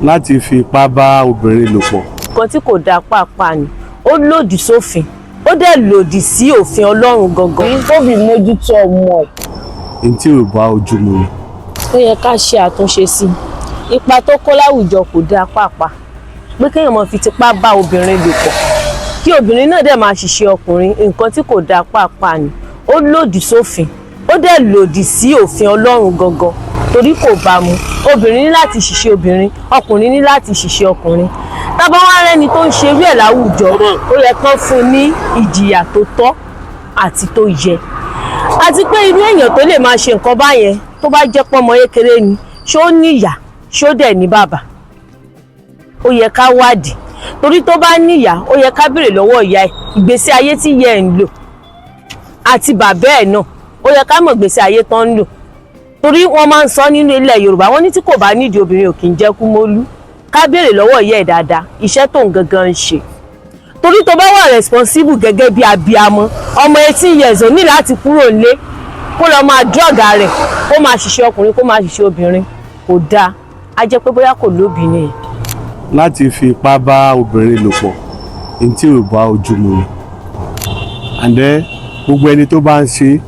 Láti fi ipá bá obìnrin lò pọ̀. Nǹkan tí kò dáa pàápàá ni. Ó lòdì sófin, ó dẹ̀ lòdì sí òfin Ọlọ́run gangan. Kóbìí mójútó ọmọ ẹ̀. Ní tí ò bá ojú mu ni. Ó yẹ ká ṣe àtúnṣe sí i. Ipa tó kó láwùjọ kò dáa pàápàá, pé kéèyàn máa fi tipá bá obìnrin lò pọ̀, kí obìnrin náà dẹ̀ máa ṣiṣẹ́ ọkùnrin. Nǹkan tí kò dáa pàápàá ni. Ó lòdì sófin, ó dẹ̀ lòdì sí òfin Ọlọ́run gangan, torí kò bá mu. Obìnrin ní láti ṣiṣẹ́ obìnrin, ọkùnrin ní láti ṣiṣẹ́ ọkùnrin. Tá a bá wá rẹ́ni tó ń ṣerú ẹ̀ láwùjọ, ó yẹ kán fún un ní ìjìyà tó tọ́ àti tó yẹ. Àti pé irú èèyàn tó lè máa ṣe nǹkan báyẹn, tó bá jẹ́ pọ́mọ kékeré ni, ṣó níyà? Ṣó dẹ̀ ní bàbá? Ó yẹ ká wádìí, torí tó bá níyà, ó yẹ ká béèrè lọ́wọ́ ìyá ẹ̀ ìgbésí ayé tí ìyá ẹ̀ ń lò, àti bàbá ẹ̀ náà. Ó yẹ ká mọ̀ ìgbésí ayé tán ń lò, torí wọ́n máa ń sọ nínú ilẹ̀ Yorùbá, wọ́n ní tí kò bá nídìí, obìnrin ò kì í jẹ́ Kúmólú. Ká béèrè lọ́wọ́ ìyá ẹ̀ dáadáa iṣẹ́ tó ń gangan ń ṣe, torí tó bá wà responsible gẹ́gẹ́ bí abiamọ, ọmọ 18 years ò ní láti kúrò nílé kó lọ máa drug rẹ̀, kó máa ṣiṣẹ́ ọkùnrin, kó máa ṣiṣẹ́ obìnrin. Kò dáa. Á jẹ́ pé bóyá kò lóbìí nìyẹn. Láti fi ipá bá obìnrin lò pọ̀, ní tí ò bá ojú mu ni. And then gbogbo ẹni tó bá ń ṣe,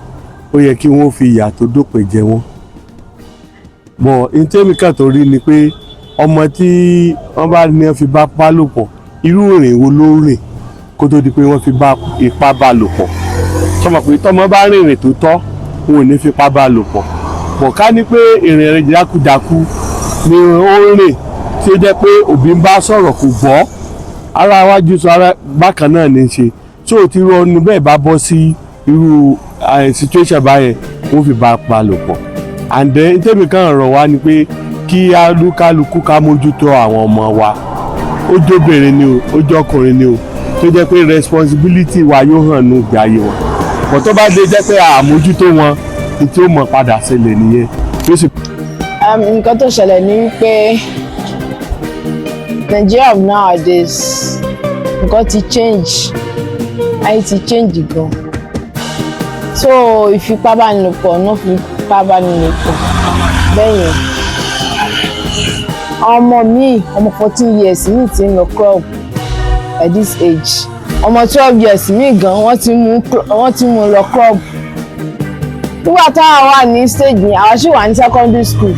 ó yẹ kí wọ́n fi ìyà tó dópin jẹ wọ́n. Bọ̀ ní tèmi kàn tó rí ni pé ọmọ tí wọ́n bá ní wọ́n fi bá pa lò pọ̀, irú ìrìn wo ló rìn kó tó di pé wọ́n fi bá ipá bá lò pọ̀? Sọmọ pé tọmọ bá rìnrìn tó tọ́, wọn ò ní fipá bá lò pọ̀. Bọ̀ ká ní pé ìrìn rìn jákujàku ni ó ń rìn, tí ó jẹ́ pé òbí ń bá sọ̀rọ̀ kò gbọ́, ara wájú sọ ara bákan náà ní í ṣe tí ò ti rú ọnu bẹ́ẹ̀ bá bọ́ sí irú situation báyẹn, wọ́n fi bá pa lò pọ̀. And then tèmi kàn rọ̀ wá ni pé kí alúkálukú ká mójútó àwọn ọmọ wa, ó jóbìnrin ni o, ó jọkùnrin ni o, tó jẹ́ pé responsibility wa yóò hàn nù ìgbé ayé wọn. Bọ̀ tó bá dé jẹ́ pé àmójútó wọn, ní tí ó mọ̀ padà ṣẹlẹ̀ nìyẹn tó sì. Nǹkan tó ṣẹlẹ̀ ni wípé Nigeria of nowadays, nǹkan ti change, ayé ti change gan. So ìfipábánilòpọ̀ náà, fipábánilòpọ̀ bẹ́ẹ̀ yẹn, ọmọ mi, ọmọ 14 years mi ti ń lọ club at this age. Ọmọ 12 years mi gan, wọ́n ti mú lọ club. Nígbà táwa wà ní stage yẹn, àwa sì wà ní secondary school.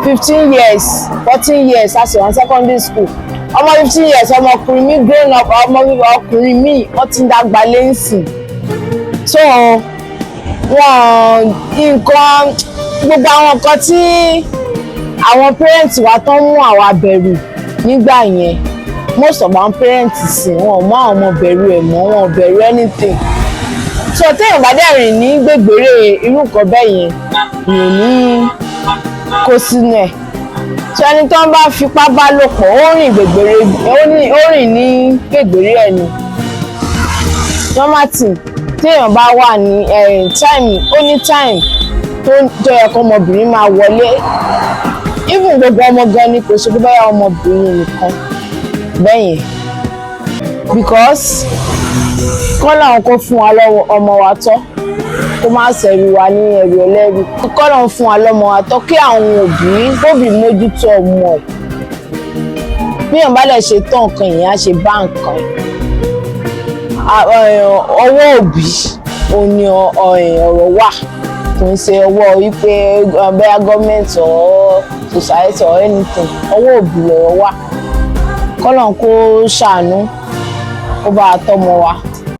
15 years, 14 years, a sì wà ní secondary school. Ọmọ 15 years, ọmọkùnrin mi, grown up ọmọ ọkùnrin mi, wọ́n ti ń dàgbà lẹ́sìn. So wọn nǹkan, gbogbo àwọn nǹkan tí àwọn parents wa tán mú àwa bẹ̀rù nígbà yẹn, most of our parents sì wọn ò mú àwọn ọmọ bẹ̀rù ẹ̀ mọ́, wọn ò bẹ̀rù anything. So téèyàn bá dẹ̀ rìn ní gbègbèrè irú nǹkan bẹ́ẹ̀ yẹn, èèyàn ní kó sínú ẹ̀. So ẹni tó ń bá fipá bá lò pọ̀, ó rìn gbègbèrè, ó rìn ní gbègbèrè ẹ̀ ni. Normal thing, téèyàn bá wà ní time, ó ní time tó yẹ kó ọmọbìnrin máa wọlé. Even gbogbo ọmọ gan ni, kò ṣe pé báyà ọmọbìnrin nìkan bẹ́yẹn, because kọ́lọ́run kó fún wa lọ́wọ́ ọmọ wa tọ́, kó má ṣẹ̀rù wa ní ẹrù ẹlẹ́rù. Kọ́lọ́run fún wa lọ́mọ wa tọ́, kí àwọn òbí kóbìí mójútó ọmọ ẹ̀. Bí èèyàn bá lè ṣe tán nǹkan, èèyàn á ṣe bá nǹkan. Ọwọ́ òbí òun ni ọ̀rọ̀ wà. Kò ń ṣe ọwọ́ wípé bóyá government or society or anything. Ọwọ́ òbí lọ̀rọ̀ wà. Kọ́lọ́run kó ṣàánú, kó bá a tọ́mọ wa.